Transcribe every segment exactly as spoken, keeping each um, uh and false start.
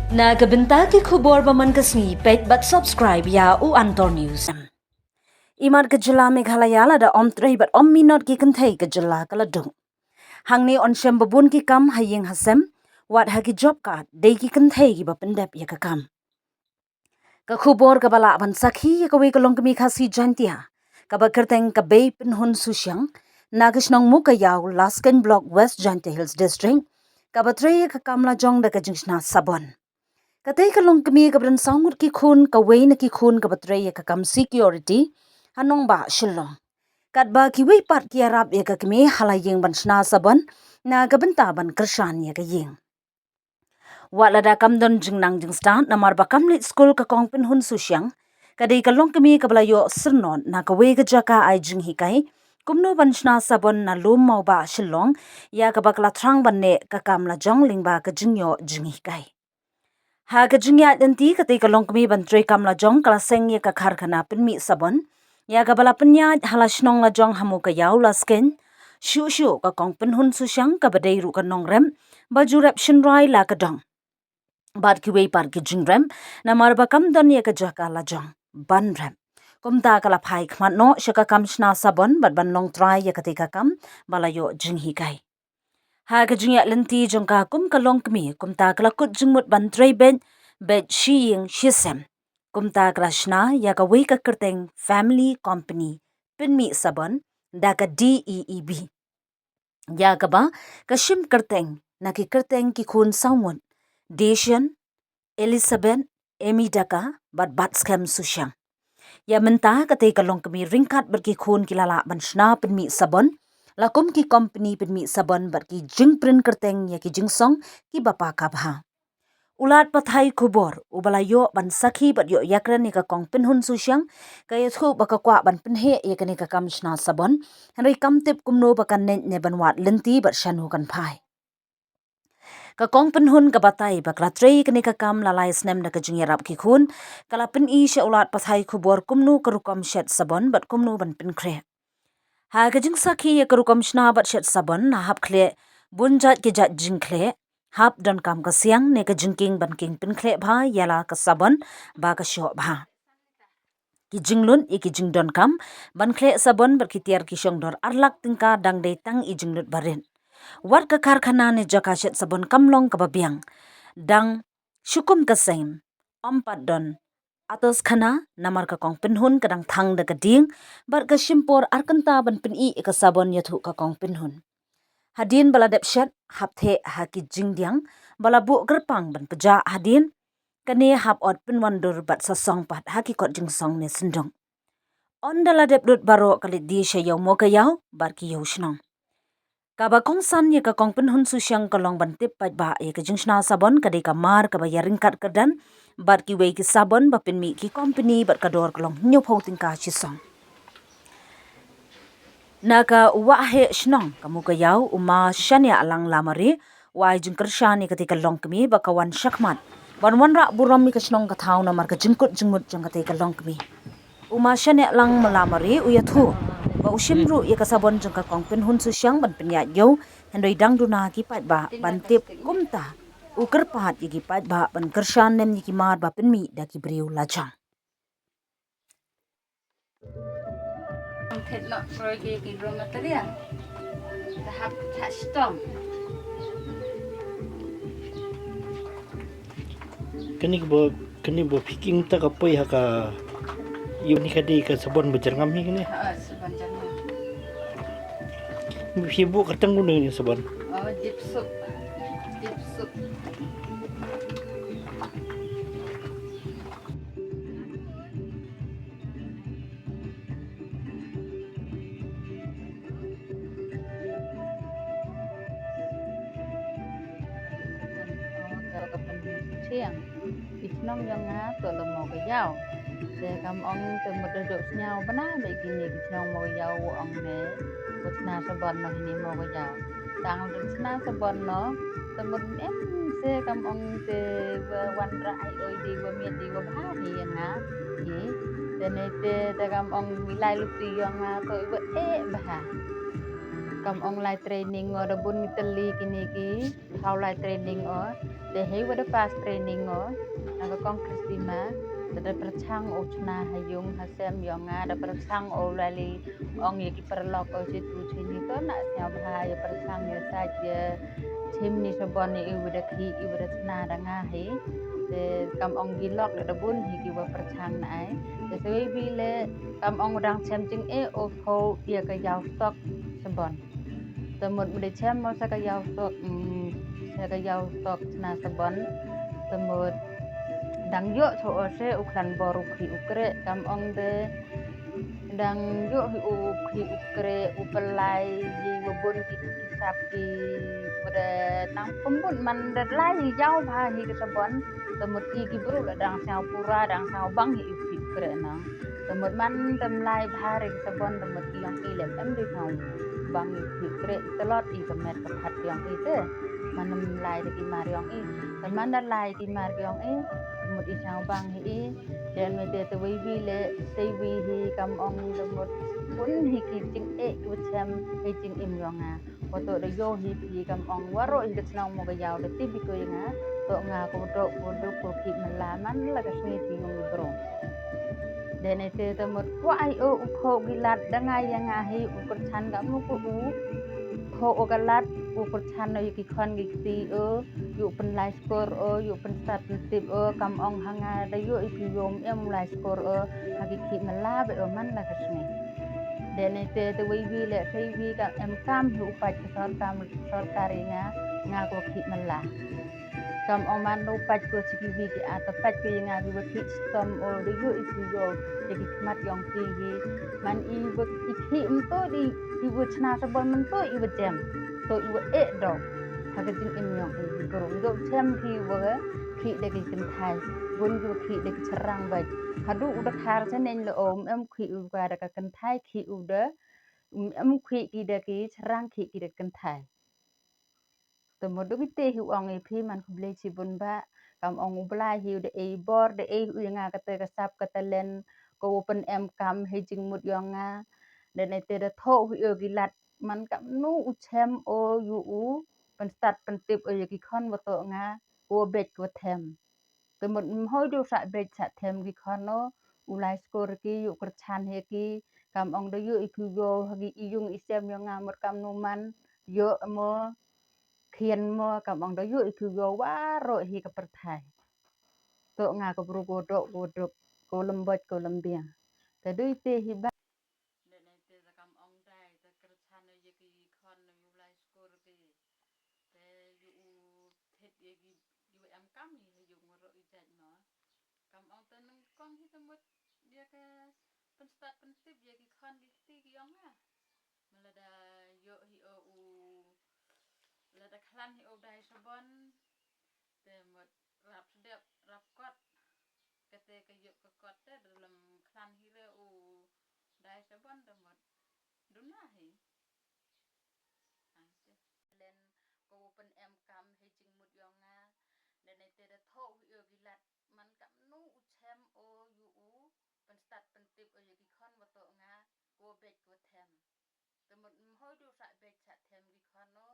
Na ka bynta ki khubor ba man ka sngi, peit bad subscribe ïa u Antor News. Imat ka jylla Meghalaya lada ym trei bad ym minot ki kynthei ka jylla ka la duk. Hangne yn shem ba bun ki kam ha ïing ha sem, wat ha ki job card, dei ki kynthei kiba pyndep ïa ka kam. Ka khubor kaba lah ban sakhi ïa kawei ka longkmie Khasi Jaintia, kaba kyrteng ka Beipynhun Sushiang, na ka shnong Mukaïaw, Laskeiñ Block, West Jaintia Hills District, kaba trei ïa ka kam lajong da ka jingshna sabon. Katei ka longkmie kaba don saw ngut ki khun, kawei na ki khun kaba trei ïa ka kam security ha nongbah Shillong. Katba kiwei pat ki ïarap ïa ka kmie ha la ïing ban shna sabon, na ka bynta ban kyrshan ïa ka ïing. Wat lada kam don jingnang jingstad namar ba kam leit skul ka Kong Pynhun Sushiang, ka dei ka longkmie kaba la ïoh syrnod na kawei ka jaka ai jinghikai kumno ban shna sabon na lum Mawbah Shillong, ïa kaba ka la thrang ban neh ka kam lajong lyngba ka jingïoh jinghikai. Ha ka jingïaid lynti, katei ka longkmie ban trei kam lajong ka la seng ïa ka karkhana pynmih sabon, ïa kaba la pynïaid ha la shnong lajong ha Mukaïaw, Laskeiñ. Shuh shuh ka Kong Pynhun Sushiang kaba dei ruh ka nongrep ba ju rep shynrai la ka dong, bad kiwei pat ki jingrep namar ba kam don ïa ka jaka lajong ban rep. Kumta ka la phai khmat noh sha ka kam shna sabon bad ban long trai ïa katei ka kam ba la ïoh jinghikai. Ha ka jingïaid lynti jong ka kum ka longkmie, kumta ka la kut jingmut ban trei beit, beit shi ïing shi sem. Kumta ka la shna ïa kawei ka kyrteng Family Company Pynmih Sabon da ka D E E B, ïa kaba ka shim kyrteng na ki kyrteng ki khun saw ngut, Desian, Elizabeth, Amy Daka bad Batskhem Sushiang. Ïa mynta katei ka longkmie ryngkat bad ki khun ki la lah ban shna pynmih sabon, la kum ki kompeni pynmih sabon bad ki jingprint kyrteng ïa ki jingsong kiba paka bha. U lad pathai khubor uba la ïoh ban sakhi bad ïoh ïakren ïa ka Kong Pynhun Sushiang, ka ïathuh ba ka kwah ban pynheh ïa kane ka kam shna sabon, hynrei kam tip kumno ba kan neh ne ban wad lynti bad shano kan phai. Ka Kong Pynhun ka batai ba ka la trei kane ka kam la lai snem da ka jingïarap ki khun, ka la pyni sha u lad pathai khubor kumno ka rukom shet sabon bad kumno ban pynkhreh. Ha ka jingsakhi ïa ka rukom shna bad shet sabon, la hap khleh bun jait ki jait jingkhleh, hap donkam ka siang ne ka jingkieng ban kieng pynkhleh bha ïa la ka sabon ba ka shoh bha. Ki jinglut ïa ki jingdonkam ban khleh sabon bad ki tiar ki shong dor ar lak tyngka dang dei tang i jinglut barit. Wat ka karkhana ne jaka shet sabon kam long kaba biang. Dang shu kum ka seng, ym pat don atos khana, namar ka Kong Pynhun ka dang thang da ka dieng bad ka shim por ar kynta ban pyni ïa ka sabon, ïathuh ka Kong Pynhun. Hadien ba la dep shet, hap theh ha ki jingdiang ba la buh kyrpang ban pjah hadien, kane hap ot pynwandur bad sa song pat ha ki kot jingsong ne synduk. Ynda la dep lut baroh ka leit die sha ïew Mowkaiaw bad ki ïew shnong. Kaba kongsan ïa ka Kong Pynhun Sushiang ka long ban tip paidbah ïa ka jingshna sabon ka dei ka mar kaba ïaryngkat kyrdan bad kiwei ki sabon ba pynmih ki kompeni bad ka dor ka long hynñiewphew tyngka shi song. Na ka waheh shnong ka Mowkaiaw, u Ma Shaniahlang Lamare, u ai jingkyrshan ïa katei ka longkmie ba ka wan shakhmat ban wanrah burom ïa ka shnong ka thaw namar ka jingkut jingmut jong katei ka longkmie. U Ma Shaniahlang Lamare u ïathuh ba u shim ruh ïa ka sabon jong ka Kong Pynhun Sushiang ban pynïaid ïew, hynrei dang duna ki paidbah ban tip, kumta u kyrpad ïa ki paidbah ban kyrshan lem ïa ki mar ba pynmih da ki briew lajong. Ang thet nok roi ki ki raw material. Tahap thah stom. Kani ka ba, kani ba picking ta ka poi ha ka. Ïa ni ka dei ka sabon ba jyrngam hi kani. Ha, sabon jyrngam. Phi buh kyrteng kumno ni sabon? Oh, Dip Soap. Dip Soap. Chiang, ki chnong jong nga to la Mowkaiaw. Te kam ong te mut da dok sñiaw bna ba kini ki chnong Mowkaiaw, ong ne, ko chna sabon noh ni Mowkaiaw. Tang dun sna sabon noh, te mut em se kam ong te ba wanrah ai oi di ba miet di ba bha hi nga hi. Te nei te te kam ong mi lai luti yong nga to i ba eh bha. Kam ong lai training o da bun mi teli kini ki, hau lai training o. Te hei wa da pass training o, na ka kong Christima, te da pyrchang o chna ha yung ha sem yong nga, da pyrchang o lali ong ya ki paralok o chi tu chi ni to na sñiaw bha ya pyrchang ya sait ya chim ni sabon ya i wa da khi i wa da chna da nga hi. Te kam ong ki lok da da bun hi ki wa pyrchang na ai. Te sa wei bi le kam ong dang chem jing e o pho ya ka yaw stok sabon. Te mut mut da chem mo sa ka yaw stok, mm, sa ka yaw stok chna sabon. Te mut dang yoh cho o se u khlan bor u khi u kre kam ong de. Dang yoh hi u khi u kre u pynlai hi wa bun ki ki sap ki wa da nang pynbun man da lai hi yaw bha hi ka sabon. Te mut i ki bru la dang sñiaw pura dang sñiaw bang hi u khi u kre nang. Te mut man da mlai bha re ka sabon te mut i yong i lem em de sñiaw bang i u khi u kre i tlot i ka met ka phat yong i te. Man da mlai de ki mar yong i. Te man da lai ki mar yong i. Te mut i sñiaw bang hi i. Te me te te wei wi le sei wi hi kam ong te mut bun hi ki jing e ki wa chem hi jing im yong nga. Ko to da yoh hi phi kam ong waroh hi ka chnong mo ka yaw da tip i ko ya nga. To nga ko dok ko dok ko ki mala man la ka sngi phi yong i bro. De ne te te mut kwah hi o u pho ki lat da nga ya nga hi u kyrchan ka mu ko u pho o ka lat u kyrchan o ya ki khon ki kti o yu pynlai skor o yu pynstad pyntip o kam ong ha nga da yoh i phi yom em lai skor o ha ki ki mala be o man la ka sngi. De ne te te wei wi le sei wi ka em kam hi u pait ka sorkar sorkar i nga nga ko ki mala. Kam ong man da u pait ko chi ki wi ki a ta pait ko i nga ki wa ki stom o da yoh i phi yom ya ki khmat yong ki hi. Man i wa i ki um to di i wa chna sabon man to i wa jem to i wa e do. Ha ka jing im yong i hi bro i do chem ki wa ki da ki kynthai. Bun ki wa ki da ki cherang bai. Hadu u da khar sa neng le om em ki u ka da ka kynthai ki u da em ki ki da ki cherang ki ki da kynthai. Te mut du ki te hi u ong i phi man khublei chi bun ba kam ong u Blai hi u da ei bor da ei u ya nga ka te ka sap ka talent ko u pyn em kam hi jing mut yong nga. Da ne te da tho u hi o ki lat man kam nu u chem o yu u pynstad pyntip o ya ki khon wa to nga ko wa bej ko wa them. Te mut mhoi du sa bej sa them ki khon o u lai skor ki yu kyrchan hi ki kam ong da yu i phi yo ha ki i yung i sem yong nga mut kam nu man yo mo khian mo kam ong da yoh i phi yo waroh hi ka pyrthai. To nga ka bru ko dok ko dok ko lembot ko lembiang. Te dui te hi ba. Dei ne te da kam ong dai te kyrchan no ye ki khon no yu lai skor ki. Te yu u thit ye ki yu em kam ni ha yu ngoro i jait mo. Kam ong te nang kong hi te mut ye ka pynstad pyntip ye ki khon ki kti ki ong ha. Mala da yoh hi o u lada khlan hi u dai sabon te mut rap sdep rap kot. Kate ka yoh ka kot te da lem khlan hi re u dai sabon da mut duna hi. Ante len ko u pyn em kam hi jing mut yong nga. Da ne te da tho hi o ki lat man kam nu u chem o yu u pynstad pyntip o ye ki khon wa to nga ko bej ko them. Te mut mhoi du sa bej sa them ki khon no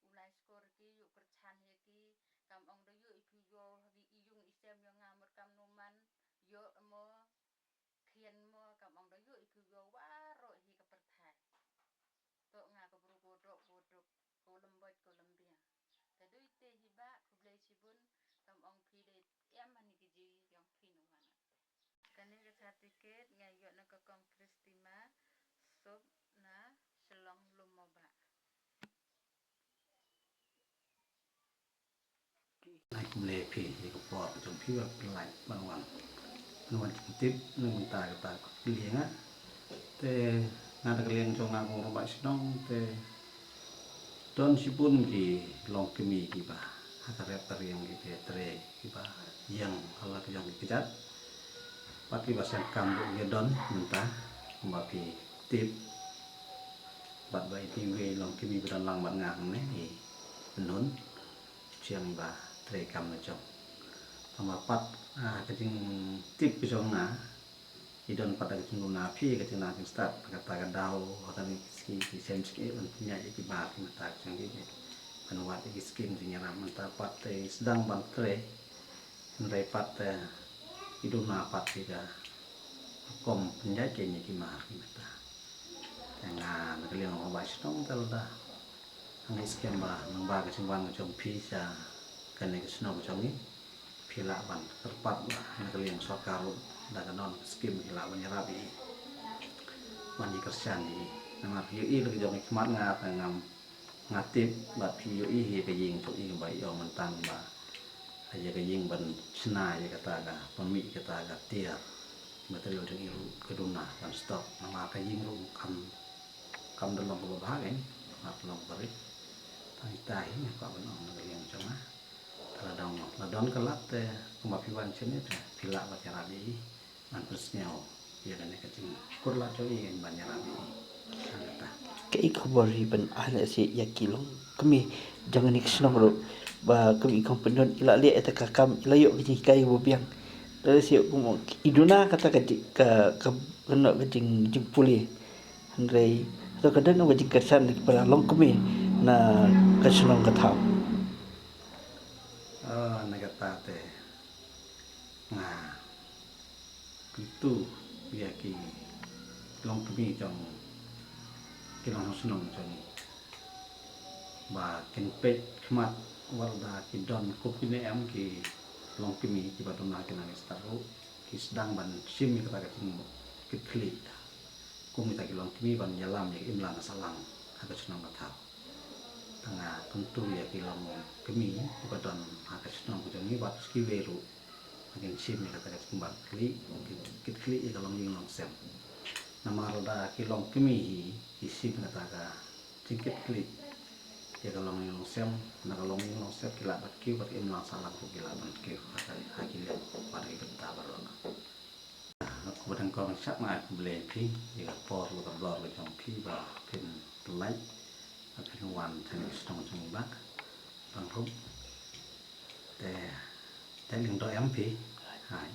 u lai skor ki yu kyrchan hi ki kam ong da yu i phi yo ha ki i yung i sem yong nga mut kam nu man yo mo khian mo kam ong da yu i phi yo waroh hi ka pyrthai. To nga ka bru ko dok ko dok ko lembot ko lembiang. Te dui te hi ba khublei chi bun kam ong phi dei em ha ni ki ji yong phi nu wan. Kane ka certificate nga yoh na ka kong Christima Sop na Shillong Lumba. Ai kum le phi ni ka por ka jong phi ba pynlait ban wan. Ban wan jingtip na mynta ka ta ka liang a. Te na ta ka liang jong nga kong Robert Shnong te don shibun ki longkmie kiba ha ka rep ka riang ki te tre kiba ïeng ha la ka jong ki kjat. Bad kiba sngewkam ruh ki don mynta kumba phi tip. Bad ba iti wei longkmie ba don lang bad nga hangne i Pynhun. Jiang ba trei kam la jong. Tangba pat, ah, ka jingtip ka jong nga i don pat da ka jingduna phi ka jingna jingstad kata ka daw ha kane ki sngi ki sem sngi ban pynïaid ïa ki bar ki mata ka jong ki. Wat ïa ki skim jingïarap mynta pat te sdang ban trei. Hynrei pat te i duna pat ïa ka rukom pynjah kein ïa ki mar ki mynta. Te nga na ka liang u Rangbah Shnong te lada hangne skhem ba nang ba ka jingwan ka jong phi sha kane ka shnong ka jong ngi, phi lah ban kyrpad ba na ka liang sorkar ruh da ka don ka skim ki lah ban ïarap ïa i, ban ïa kyrshan ïa i. Namar phi ïohi la ka jong i khmat nga te ngam, nga tip bad phi ïohi ïa ka ïing jong i ba i ong mynta ba ïa ka ïing ban shna ïa kata ka pynmih kata ka tiar material jong i ruh ka duna ban stock. Namar ka ïing ruh kam, kam da long kaba bha kein, kam da long kaba rit. Tang ita hi nga kwah ban ong na ka liang jong nga. Te la don, la don ka lad te kumba phi wan shane te phi lah ban ïarap ïa i, ban pynsngew ïa kane ka jingkut lad jong i ban ïarap ïa i. Tang kata. Kaei ka khubor hi ban ai lehse ïa ki longkmie jong kane ka shnong ruh ba kum i Kong Pyndon i la leh ïa kata ka kam, i la ïoh ka jinghikai ba biang. Lehse kum i duna kata ka ji-, ka, ka, ka, ka jing, jingpule. Hynrei to ka don ka jingkyrshan na ki para longkmie na ka shnong ka thaw. Ah, na kata te nga kyntu ïa ki longkmie jong ki nongshong shnong jong ngi ba kin peit khmat wat lada ki don kum kine em ki longkmie kiba duna ki nang stad ruh, ki sdang ban shim ïa kata ka jingkitkhlieh kum kita ki longkmie ban ïalam ïa ka imlang ka sahlang ha ka shnong ka thaw. Te nga kyntu ïa ki longkmie kiba don ha ka shnong ka jong ngi bad kiwei ruh ba kin shim ïa kata ka jingkitkhlieh, kin kitkhlieh ïa ka longïing longsem. Namar lada ki longkmie hi ki shim kata ka jingkitkhlieh ïa ka longïing longsem, na ka longïing longsem ki lah ban kiew bad ka imlang sahlang ruh ki lah ban kiew ha ka, ha ki lem bad ki bynta baroh. Nga kwah ban kong shap, nga ai khublei ïa phi ïa ka por bad ka vlor ka jong phi ba phin lait, ba phin wan sha kane ka shnong jong ngi ba pang ruh. Te, te lyngdoh em phi? Hai.